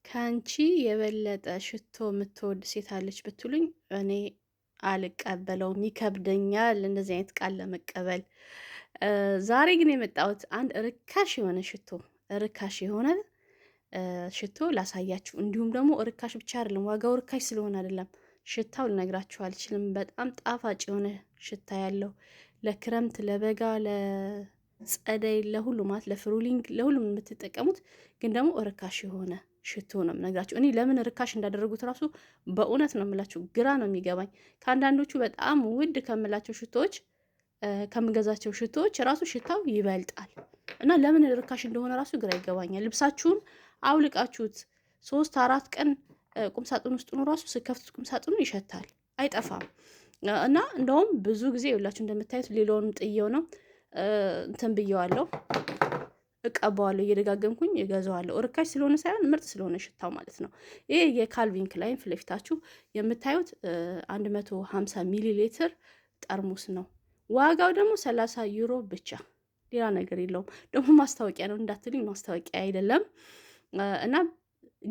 ከአንቺ የበለጠ ሽቶ የምትወድ ሴት አለች ብትሉኝ እኔ አልቀበለውም፣ ይከብደኛል እንደዚህ አይነት ቃል ለመቀበል። ዛሬ ግን የመጣሁት አንድ ርካሽ የሆነ ሽቶ ርካሽ የሆነ ሽቶ ላሳያችሁ። እንዲሁም ደግሞ ርካሽ ብቻ አይደለም፣ ዋጋው ርካሽ ስለሆነ አይደለም፣ ሽታው ልነግራችሁ አልችልም። በጣም ጣፋጭ የሆነ ሽታ ያለው ለክረምት፣ ለበጋ፣ ለጸደይ፣ ለሁሉ ማለት ለ Frühling፣ ለሁሉም የምትጠቀሙት ግን ደግሞ ርካሽ የሆነ ሽቶ ነው የምነግራችሁ። እኔ ለምን ርካሽ እንዳደረጉት ራሱ በእውነት ነው የምላችሁ፣ ግራ ነው የሚገባኝ። ከአንዳንዶቹ በጣም ውድ ከምላቸው ሽቶዎች ከምገዛቸው ሽቶዎች ራሱ ሽታው ይበልጣል እና ለምን ርካሽ እንደሆነ ራሱ ግራ ይገባኛል። ልብሳችሁን አውልቃችሁት 3-4 ቀን ቁምሳጥን ውስጥ ነው ራሱ ስከፍቱት ቁምሳጥኑ ይሸታል፣ አይጠፋም። እና እንደውም ብዙ ጊዜ ይኸውላችሁ እንደምታዩት ሌላውንም ጥየው ነው እንትን ብየዋለሁ፣ እቀባዋለሁ፣ እየደጋገምኩኝ እገዛዋለሁ። ርካሽ ስለሆነ ሳይሆን ምርጥ ስለሆነ ሽታው ማለት ነው። ይሄ የካልቪን ክላይን ፊት ለፊታችሁ የምታዩት 150 ሚሊ ሊትር ጠርሙስ ነው። ዋጋው ደግሞ 30 ዩሮ ብቻ፣ ሌላ ነገር የለውም። ደግሞ ማስታወቂያ ነው እንዳትሉኝ፣ ማስታወቂያ አይደለም። እና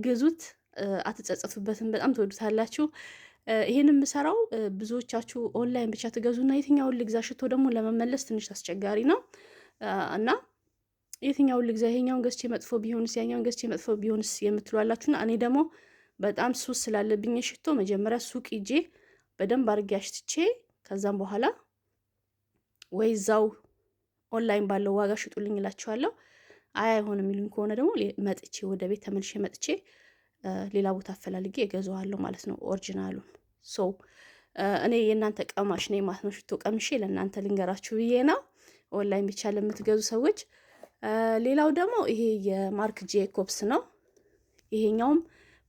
ግዙት፣ አትጸጸቱበትም። በጣም ትወዱታላችሁ። ይሄን የምሰራው ብዙዎቻችሁ ኦንላይን ብቻ ትገዙና የትኛውን ልግዛ፣ ሽቶ ደግሞ ለመመለስ ትንሽ አስቸጋሪ ነው እና የትኛውን ልግዛ፣ ይሄኛውን ገዝቼ መጥፎ ቢሆንስ፣ ያኛውን ገዝቼ መጥፎ ቢሆንስ የምትሉ አላችሁና እኔ ደግሞ በጣም ሱስ ስላለብኝ ሽቶ መጀመሪያ ሱቅ ሂጄ በደንብ አድርጌ አሽትቼ ከዛም በኋላ ወይ እዛው ኦንላይን ባለው ዋጋ ሽጡልኝ እላችኋለሁ። አይ አይሆንም የሚሉኝ ከሆነ ደግሞ መጥቼ ወደ ቤት ተመልሼ መጥቼ ሌላ ቦታ አፈላልጌ እገዛዋለሁ ማለት ነው original ኡን። So እኔ የእናንተ ቀማሽ ነኝ ማለት ነው። ሽቶ ቀምሼ ለእናንተ ልንገራችሁ ብዬ ነው፣ ኦንላይን ብቻ ለምትገዙ ሰዎች። ሌላው ደግሞ ይሄ የማርክ ጄኮብስ ነው። ይሄኛውም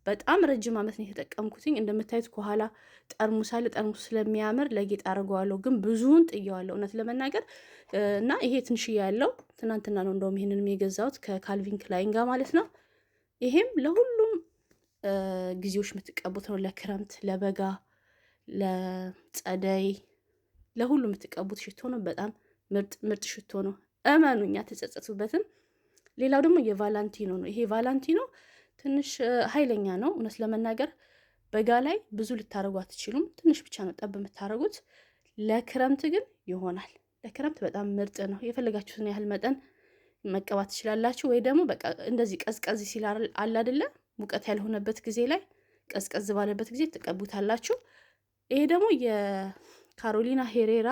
በጣም ረጅም ዓመት ነው የተጠቀምኩትኝ። እንደምታዩት ከኋላ ጠርሙስ አለ። ጠርሙስ ስለሚያምር ለጌጥ አድርገዋለሁ፣ ግን ብዙውን ጥየዋለሁ እውነት ለመናገር። እና ይሄ ትንሽዬ ያለው ትናንትና ነው እንደውም ይሄንንም የገዛሁት ከካልቪን ክላይን ጋር ማለት ነው። ይሄም ለሁሉም ጊዜዎች የምትቀቡት ነው። ለክረምት፣ ለበጋ፣ ለጸደይ፣ ለሁሉም የምትቀቡት ሽቶ ነው። በጣም ምርጥ ምርጥ ሽቶ ነው። እመኑኝ አትጸጸቱበትም። ሌላው ደግሞ የቫላንቲኖ ነው። ይሄ ቫላንቲኖ ትንሽ ኃይለኛ ነው እውነት ለመናገር በጋ ላይ ብዙ ልታደርጉ አትችሉም። ትንሽ ብቻ ነው ጠብ የምታደርጉት። ለክረምት ግን ይሆናል። ለክረምት በጣም ምርጥ ነው። የፈለጋችሁትን ያህል መጠን መቀባት ትችላላችሁ። ወይ ደግሞ በቃ እንደዚህ ቀዝቀዝ ሲል አለ አይደለ፣ ሙቀት ያልሆነበት ጊዜ ላይ ቀዝቀዝ ባለበት ጊዜ ትቀቡታላችሁ። ይሄ ደግሞ የካሮሊና ሄሬራ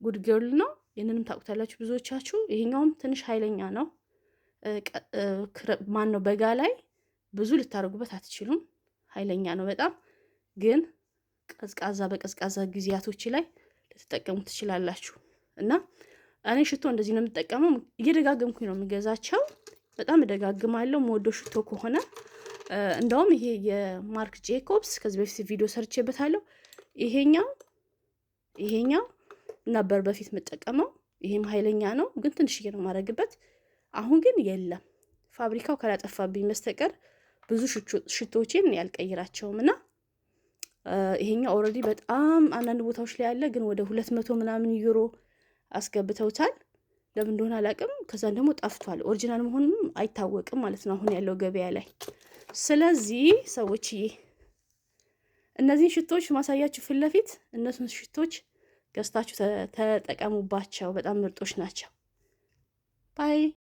Good Girl ነው። ይህንንም ታውቁታላችሁ ብዙዎቻችሁ። ይሄኛውም ትንሽ ኃይለኛ ነው። ማን ነው በጋ ላይ ብዙ ልታደርጉበት አትችሉም። ኃይለኛ ነው በጣም ግን ቀዝቃዛ በቀዝቃዛ ጊዜያቶች ላይ ልትጠቀሙ ትችላላችሁ። እና እኔ ሽቶ እንደዚህ ነው የምጠቀመው። እየደጋገምኩኝ ነው የምገዛቸው። በጣም እደጋግማለሁ የምወደው ሽቶ ከሆነ። እንደውም ይሄ የማርክ ጄኮብስ ከዚህ በፊት ቪዲዮ ሰርቼበታለሁ። ይሄኛው ነበር በፊት የምጠቀመው። ይሄም ኃይለኛ ነው ግን ትንሽዬ ነው የማደርግበት። አሁን ግን የለም፣ ፋብሪካው ካላጠፋብኝ በስተቀር ብዙ ሽቶቼን ያልቀይራቸውም። እና ይሄኛው already በጣም አንዳንድ ቦታዎች ላይ ያለ ግን ወደ 200 ምናምን ዩሮ አስገብተውታል። ለምን እንደሆነ አላውቅም። ከዛን ደግሞ ጠፍቷል። Original መሆኑንም አይታወቅም ማለት ነው አሁን ያለው ገበያ ላይ። ስለዚህ ሰዎችዬ እነዚህን ሽቶች ማሳያችሁ ፊት ለፊት እነሱን ሽቶች ገዝታችሁ ተጠቀሙባቸው። በጣም ምርጦች ናቸው። Bye።